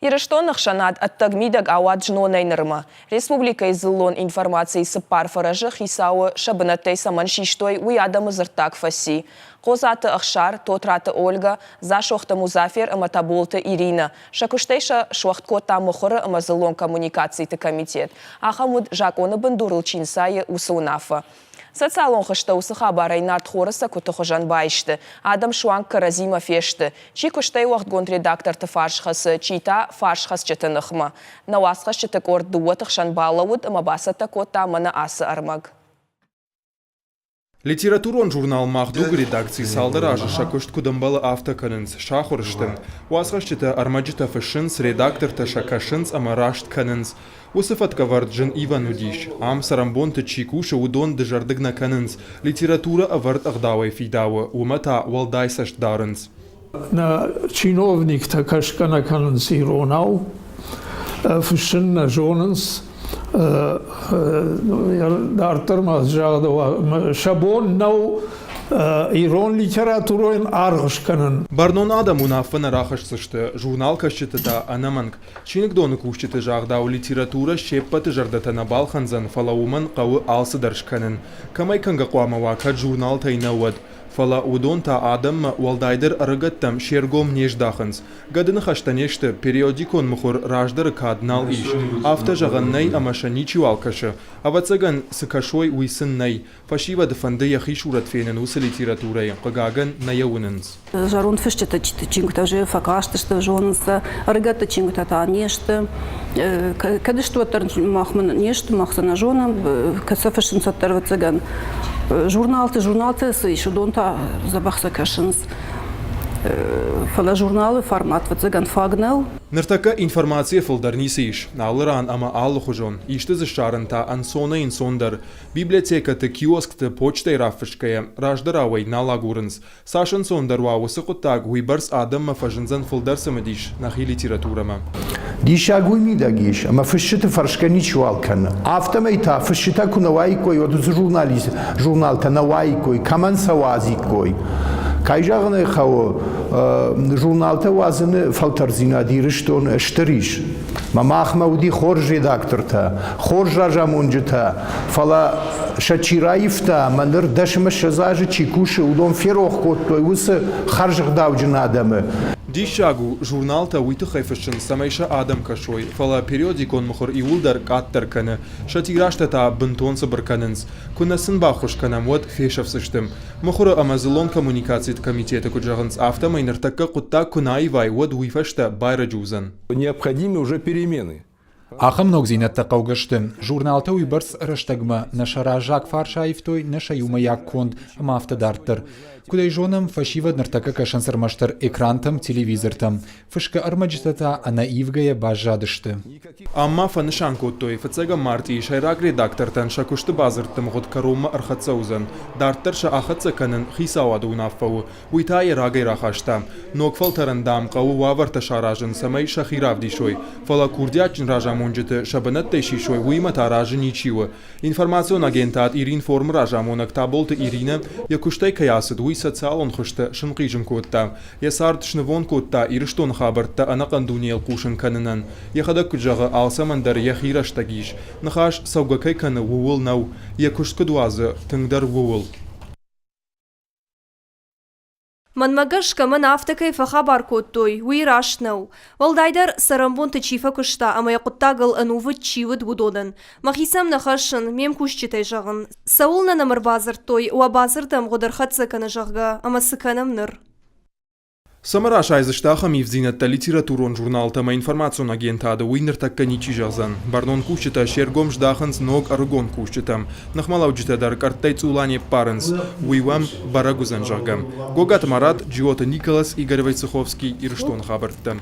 Ирыстоны хсӕнад ӕддӕг-мидӕг ауад знонӕй нырмӕ. Республикӕйы дзыллон информацийы цыппар фӕрӕзы хицауы сӕ бынӕттӕй цӕмӕн систой, уый адӕмы дзырддаг фӕци. Хъодзаты Ӕхсар, Тотраты Ольгӕ, Дзасохты Музафер ӕмӕ Таболты Иринӕ. Сӕ куыстӕй сӕ суӕгъд кодта мыхуыры ӕмӕ дзыллон коммуникациты комитет. Ахӕм уыд, закъоны бындурыл чи нцайы, уыцы уынаффӕ. Социалон хызтӕ уыцы хабарӕй нартхоры цӕкуыты хуызӕн баисты. Адӕм суанг кӕрӕдзимӕ фесты. Чи куыстӕй уӕгъдгонд редакторты фарс хӕцы, чи та фарсхӕцджыты ныхмӕ. Нӕ уацхӕсджыты къорд дыууӕты хсӕн балӕууыд ӕмӕ бацӕттӕ кодта мӕнӕ ацы ӕрмӕг. Литературон журнал «Мах дуг» редакцийы цалдӕр азы сӕ куыст куыд ӕмбӕлы, афтӕ кӕнынц, сахуыр сты. Уацхӕсджытӕ ӕрмӕджытӕ фыссынц, редактортӕ сӕ кӕсынц ӕмӕ раст кӕнынц. Уыцы фӕткӕвӕрд зын ивӕн уыдис. Ам цӕрӕнбонты чи кусы, уыдон дызӕрдыг нӕ кӕнынц, литературӕ ӕвӕрд ӕгъдауӕй фидауы, уымӕ та уӕлдай цӕст дарынц. Нӕ чиновниктӕ кӕсгӕ нӕ кӕнынц иронау, фыссын нӕ зонынц. Дарддӕр ма загъдӕуа, сӕ бон нӕу ирон литературӕйӕн аргъ скӕнын. Бӕрнон адӕм уынаффӕ нӕ рахӕсдзысты, журналкӕсджыты та ӕнӕмӕнг. Чиныгдоны кусджыты загъдау, литературӕ се ппӕты зӕрдӕтӕ нӕ балхӕндзӕн, фӕлӕ уымӕн хъӕуы алцыдӕр скӕнын. Кӕмӕй кӕнгӕ хъуамӕ уа, кӕд журналтӕй нӕ, уӕд. Фӕлӕ уыдон та адӕммӕ, уӕлдайдӕр ӕрыгӕттӕм, се ргом не здахынц. Гӕды ныхӕстӕ не сты, периодикон мыхуыр раздӕры кад нал ис. Афтӕ зӕгъӕн нӕй ӕмӕ сӕ ничиуал кӕсы. Ӕвӕццӕгӕн, цы кӕсой, уый сын нӕй. Фӕсивӕды фӕнды йӕхи сурӕт фенын уыцы литературӕйы, хъыгагӕн, нӕ йӕ уынынц. Зӕронд фысджыты чингуытӕ уже фӕкастысты, зонынц сӕ, ӕрыгӕтты чингуытӕ та не сты. Кӕд сты, уӕддӕр махмӕ не сты, мах сӕ нӕ зонӕм, кӕд сӕ фыссынц, уӕддӕр, ӕвӕццӕгӕн. Журналты, журналты цы ис, уыдон та дзӕбӕх сӕ кӕсынц. Фӕлӕ журналы формат, ӕвӕццӕгӕн, фаг нӕу. Ныртӕккӕ информацийӕ фылдӕр ницы ис. Алы ран ӕмӕ алыхуызон. Исты дзы ссарын та ӕнцонӕй-ӕнцондӕр. Библиотекӕты, киоскты, почтӕйы рафысгӕйӕ, раздӕрау ӕй нал агурынц. Цас ӕнцондӕр уа уыцы хъуыддаг, уыйбӕрц адӕммӕ фӕзындзӕн фылдӕр цымыдис нӕхи литературӕмӕ. Диссаг уый мидӕг ис, ӕмӕ фысджыты фӕрсгӕ ничиуал кӕны. Афтӕмӕй та фысджытӕ куы нӕ уаиккой, уӕд уыцы журналист, журналтӕ нӕ уаиккой, кӕмӕн сӕ уадзиккой. Кӕй зӕгъын ӕй хъӕуы, журналтӕ уадзыны фӕлтӕрддзинад Ирыстоны стыр ис. Мӕ махмӕ уыди хорз редактортӕ, хорз разамонджытӕ, фӕлӕ сӕ чи раивта ӕмӕ ныр 10-20 азы чи кусы, уыдон ферох кодтой уыцы хӕрзгъдауджын адӕмы. Диссаг у, журналтӕ уый тыххӕй фыссынц, цӕмӕй сӕ адӕм кӕсой, фӕлӕ периодикон мыхуыр иууылдӕр къаддӕр кӕны, сӕ тиражтӕ та бынтон цыбыр кӕнынц. Куы нӕ сын баххуыс кӕнӕм, уӕд фесӕфдзысты. Мыхуыры ӕмӕ дзыллон коммуникациты комитеты куыд зӕгъынц, афтӕмӕй ныртӕккӕ хъуыддаг куы нӕ аивай, уӕд уый фӕстӕ байрӕджы уыдзӕн. Необходимы уже перемены. Ахӕм ногдзинӕдтӕ хъӕугӕ сты. Журналтӕ уыйбӕрц рӕстӕгмӕ нӕ сӕ раззаг фарс аивтой, нӕ сӕ иумӕйаг конд ӕмӕ афтӕ дарддӕр. Куыд ӕй зонӕм, фӕсивӕд ныртӕккӕ кӕсынц ӕрмӕстдӕр экрантӕм, телевизортӕм. Фысгӕ ӕрмӕджытӕ та ӕнӕивгӕйӕ баззадысты. Ам ма фӕнысан кодтой, фыццӕгӕм мартъийы сӕйраг редактортӕн сӕ куысты бадзырдты мгъуыд кӕронмӕ ӕрхӕццӕ уыдзӕн. Дарддӕр сӕ ахӕццӕ кӕнын хицауады уынаффӕ у. Уый та йӕ рагӕй рахаста. Ног фӕлтӕрӕн, дам, хъӕуы уавӕртӕ саразын, цӕмӕй сӕхи равдисой. Фӕлӕ курдиатджын разамонджыты сӕ бынӕттӕй сисой, уыимӕ та разы ничи у. Информацион агентад Иринформ-ы разамонӕг Таболты Иринӕ йӕ куыстӕй кӕй ацыд, уый социалон хызты сынхъизын кодта. Йӕ цард снывонд кодта Ирыстоны хабӕрттӕ ӕнӕхъӕн дунейыл хъусын кӕнынӕн. Йӕхӕдӕг куыд зӕгъы, алцӕмӕн дӕр йӕхи рӕстӕг ис. Ныхас цӕугӕ кӕй кӕны, ууыл нӕу. Йӕ куыст куыд уадзы, тынгдӕр ууыл. Мӕнмӕ гӕсгӕ мӕн афтӕ кӕй фӕхабар кодтой, уый раст нӕу. Уӕлдайдӕр, цӕрӕнбонты чи фӕкуыста ӕмӕ йӕ хъуыддагыл ӕнувыд чи уыд, уыдонӕн. Мӕхицӕн нӕ хӕссын, ме мкусджытӕй зӕгъын. Цӕуылнӕ нӕм ӕрбадзырдтой, уӕ бадзырд ӕмгъуыд ӕрхӕццӕ кӕны, зӕгъгӕ, ӕмӕ цы кӕнӕм ныр? Цӕмӕ расайдзысты ахӕм ивддзинӕдтӕ литературон журналтӕ ӕмӕ информацион агентады, уый ныртӕккӕ ничи зӕгъдзӕн. Бӕрнон кусджытӕ се ргом здахынц ног ӕрыгон кусджытӕм. Ныхмӕлӕуджытӕ дӕр къӕрттӕй цъула не ппарынц. Уый уӕм бӕрӕг уыдзӕн, зӕгъгӕ. Гогаты Марат, Джиоты Николас, Игорь Войцеховский, Ирыстоны хабӕрттӕ.